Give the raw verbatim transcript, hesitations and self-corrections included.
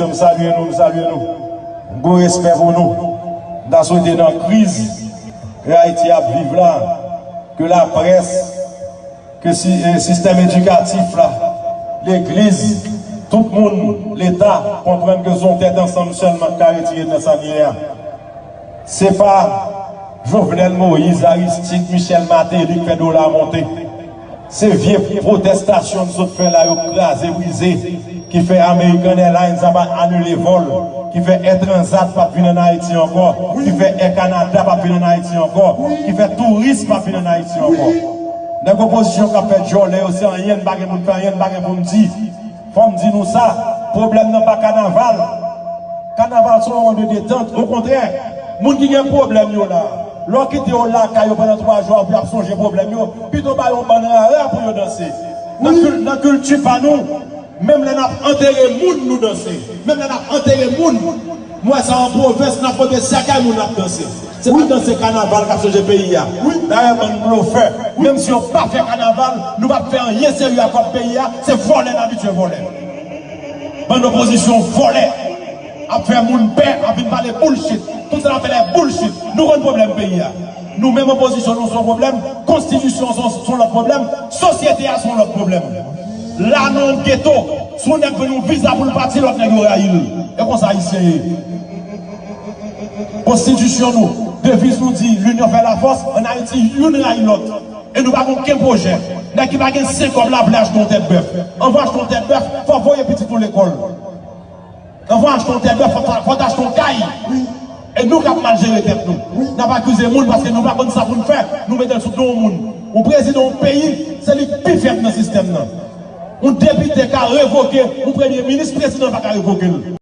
M salye nou, m salye nou. Gwo respè pou nou. M ta swete nan kriz ke Ayiti ap viv la, ke laprès, ke si, eh, sistèm edikatif la, legliz, tout moun, Leta, konprann ke se yon tèt ansanm sèlman k ka retire n nan sa n ye a. Se pa Jovenel Moïse, Aristide, Michel Martelly k fè dola monte. Se vye pwotèstasyon n sot fè la, yo kraze, brize, ki fè American Airlines ap anile vòl, ki fè Air Transat p ap vin ann Ayiti ankò, ki fè Air Canada p ap vin ann Ayiti ankò, ki fè touris p ap vin ann Ayiti ankò. Nèg opozisyon k ap fè djòlè yo, se anyen n pa gen pou n fè, anyen n pa gen pou n di. Fò m di nou sa, pwoblèm nan pa kanaval. Kanaval se yon moman de detant. Okontrè, moun ki gen pwoblèm yo la, lè w kite yo lakay yo pandan twa jou, epi y ap sonje pwoblèm yo, pito ba yo yon bann rara pou yo danse. Nan kil-, nan kilti pa nou, menm lè n ap antere moun, nou danse. Menm lè n ap antere moun, m wè sa an pwovens, n ap pote sèkèy moun, n ap danse. Se pa danse kanaval k ap chanje peyi a. Dayè, bann blofè, menm si yo pa fè kanaval, nou p ap fè anyen serye ak kòb peyi a, se vòlè n abitye vòlè. Bann opozisyon vòlè ap fè moun pè, ap vin pale bullshit. Tout sa n ap fè la bullshit. Nou konn pwoblèm peyi a. Nou menm opozisyon nou se yon pwoblèm, konstitisyon se yon, se yon lòt pwoblèm, sosyete a se yon lòt pwoblèm. La nan yon geto, si yon nèg vin yon viza pou l pati, lòt nèg yo rayi l. E konsa Ayisyen ye. Konstitisyon nou, deviz nou di, l'union fait la force, ann Ayiti, youn rayi lòt. E nou pa gen okenn pwojè. Nèg ki pa gen senk kòb la vle achte yon tèt bèf. Anvan achte yon tèt bèf, fò voye pitit ou lekòl. Anvan achte yon tèt bèf, fò, fò achte yon kay. E nou k ap mal jere tèt nou. N ap akize moun paske nou pa konn sa pou n fè, nou mete l sou do yon moun. Yon prezidan yon peyi, se li k pi fèb nan sistèm nan. Yon depite ka revoke yon premye minis, prezidan pa ka revoke l.